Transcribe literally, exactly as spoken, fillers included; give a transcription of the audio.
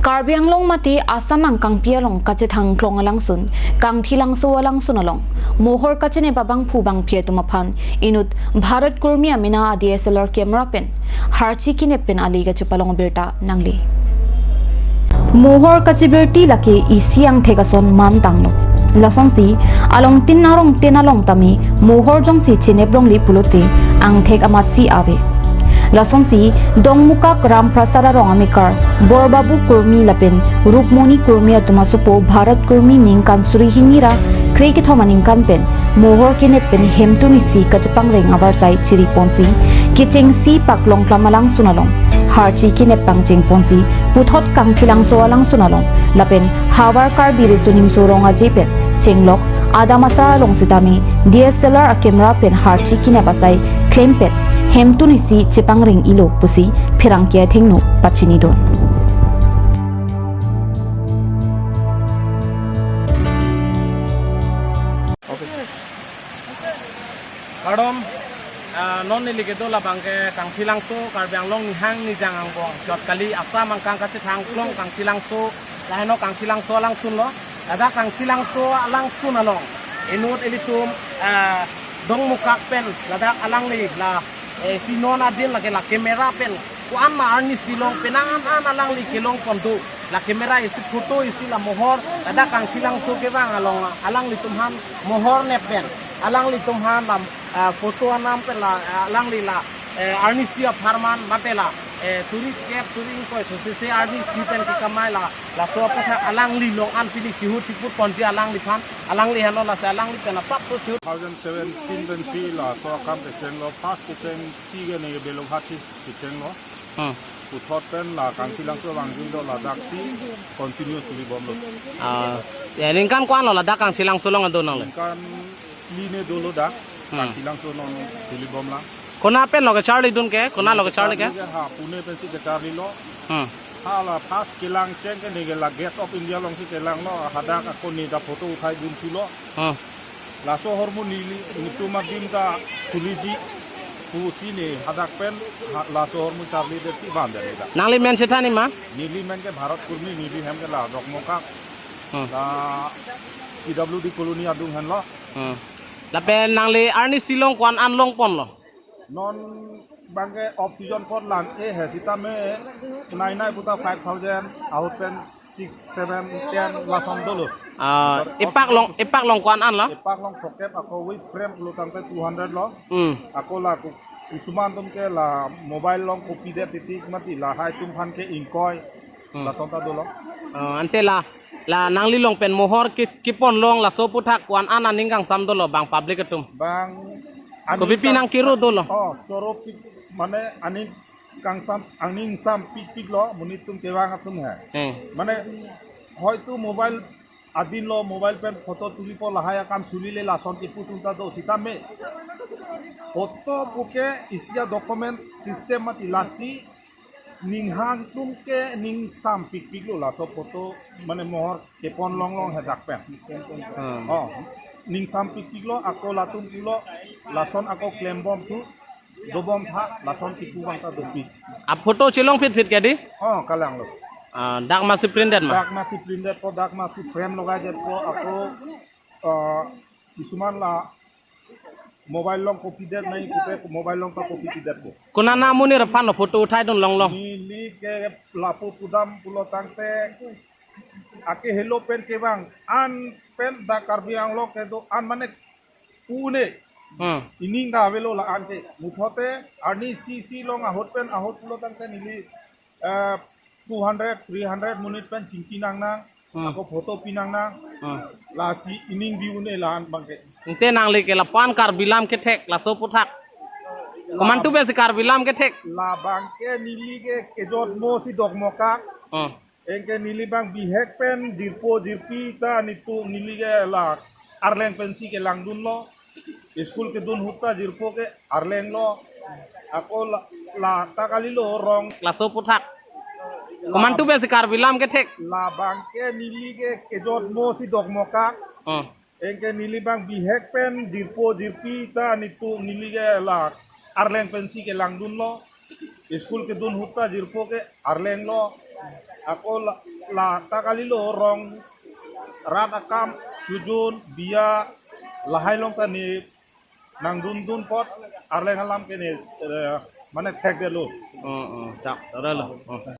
Karbi Anglong mate Assam angkangpi along kachethang klong alangsun, Kangthilangso alangsun along mohor kachinep abangphu bangphi atum aphan inut Bharat Kurmi amena a-D S L R camera pen harchi kinep pen ali kachepalong abirta nangle. Mohor kachibirti lake isi angthek ason mantanglo. Lasonsi alongtin arongtin along tame mohor jongsi chinep longle pulote angthek amatsi ave. Lasonsi Dongmukak Ram Prasad arong amekar Borbabu Kurmi lapen Rukmoni Kurmi atum asopo Bharat Kurmi ningkan suri hini ra kre kethom aningkan pen mohor kinep pen hemtun isi kachepangreng avarsai chiri ponsi kechengsi paklong klam alangsun along harchi kinep pangcheng ponsi puthot Kangthilangso alangsun along lapen havar Karbi Riso Nimso Rong Aje pen chenglok adam asar along sitame D S L R a-camera pen harchi kinep asai klem pen hemtun isi chepangreng ilo pusi pherangke athengno pachinidun. Kardom, ah, non neli kedo labang ke Kangthilangso, Karbi Anglong nihang nijang angbong chot kali, Assam angkang kachethang klong Kangthilangso, laheno Kangthilangso alangsun lo. Ladak Kangthilangso alangsun along inut ilitum, ah, Dongmukak pen ladak alangli la, eh, si non adin lake la camera pen ko-an ma arnisi along penang an an alangli kelong pon do. La camera isi photo isi la mohor, ladak Kangthilangso kevang along alanglitum aphan mohor nep pen alanglitum aphan la, ah, photo anam pen la, ah, alangli la, eh, arnisi apharman mate la, eh, suri kep suri ingkoi sosese arnisi pen kekamai la, laso aputhak alangli along an pini chihut chiput ponji alangliphan, alangli hano lasi alangli pen asap so chihut. Two thousand seventeen pensi laso akam kechenglo, first kechengsi ke ne Belughati kechenglo. Hmm. Puthot pen la Kangthilangso vangjuilo, ladaksi continue chuli bomlo. Ah, ya, ningkan ko-an lo ladak Kangthilangso along adon nangle? Ningkan phli ne dolo dak, Hmm. Kangthilangso non chuli bomlang. Konat pen lo kecharlidun ke? Konat lo kecharli ke? Kecharli ke, ha, Pune pensi kecharlilo. Hmm. Hala first kelangcheng ke ne ke la Gate of India alongsi kelanglo, hadak ako ne ta photo uthai dun thulo. Hmm. Laso ahormu neli, netum adim ta suliji pusi ne hadak pen, ha, laso ahormu charlidet si van dari da. Nangli men chethan ma? Neli men ke Bharat Kurmi, neli hem ke la Dongmukak. Hmm. La P W D colony adung henlo. Hmm. Lapen nangli arnisi along ko-an an long ponlo? Non abang ke off season apot lang-e he sitame nai nai puta five thousand, ahut pen six, seven, ten lason dolo. Ah, epak along, epak along ko-an an lo? Epak along throkkep, ako with frame pulo tangte two hundred lo. Hmm. Ako la ku-, kisuman atum ke la mobile along kopidet titik mati, lahai atum aphan ke ingkoi. Hmm. Lason ta dolo. Ah, ante la, la nangli along pen mohor ki, kepon long laso aputhak ko-an an aning kangsam dolo bang public atum? Bang aning kopi pi nang kangsam, kiro dolo? Oh, choro pi, mane aning kangsam, aning sam pikpik lo, monit atum kevang atum he. Hmm. Mane hoitu mobile adin lo, mobile pen photo tulipo, lahai akam sulile lason kipu atum ta do sitame. Photo puke isi a-document system mati, lasi ninghang atum ke ning sam pikpik lo laso photo mane mohor kepon longlong hadak pen. Hmm. Oh, ning sam pikpik lo, ako latum pulo lason ako klem bom thu, dobom tha, lason kipu abang ta dopik. A-photo chelong phit phit ke di? Oh, kalanglo. Ah, dak masi print det ma? Dak masi print detpo, dak masi frame logai detpo, ako, ah, kisuman la mobile along kopidet nai, kopi mobile along ta kopi pidetpo. Konat na amonit aphan lo photo uthai dun longlong? Neli ke lapu pudam pulo tangte ake helo pen kevang an pen dak Karbi Anglong kedo an mane pune. Hmm. Ining ta avelo la-an ke. Muthote arnisi isi along ahut pen ahut pulo tangte neli, eh, two hundred, three hundred monit pen chingki nangnang. Hmm. Ako photo pi nangnang. Hmm. Lasi ining bi un-e la-an abang ke. Ante nangli ke lapu-an Karbi Lam kethek laso aputhak? Komantu pensi Karbi Lam kethek? Labang ke neli ke kejotmo si Dongmukak. Hmm. Anke neli abang bihek pen jirpo jirpi ta netum neli ke la Arleng pensi kelangdunlo. School kedun ahut ta jirpo ke Arleng lo. Ako la, la ta kalilo rong. Laso aputhak? Komantu pensi Karbi Lam kethek? Labang ke neli ke kejotmo si Dongmukak. Hmm. Anke neli abang bihek pen jirpo jirpi ta netum neli ke la Arleng pensi kelangdunlo. School kedun ahut ta jirpo ke Arleng lo. Ako la, la ta kalilo, rong rat akam, chojun, biya, lahai along ta ne nangdundun apot, arleng alam ke ne, eh, mane thekdetlo. Oh, oh, tak, tara lo. Oh.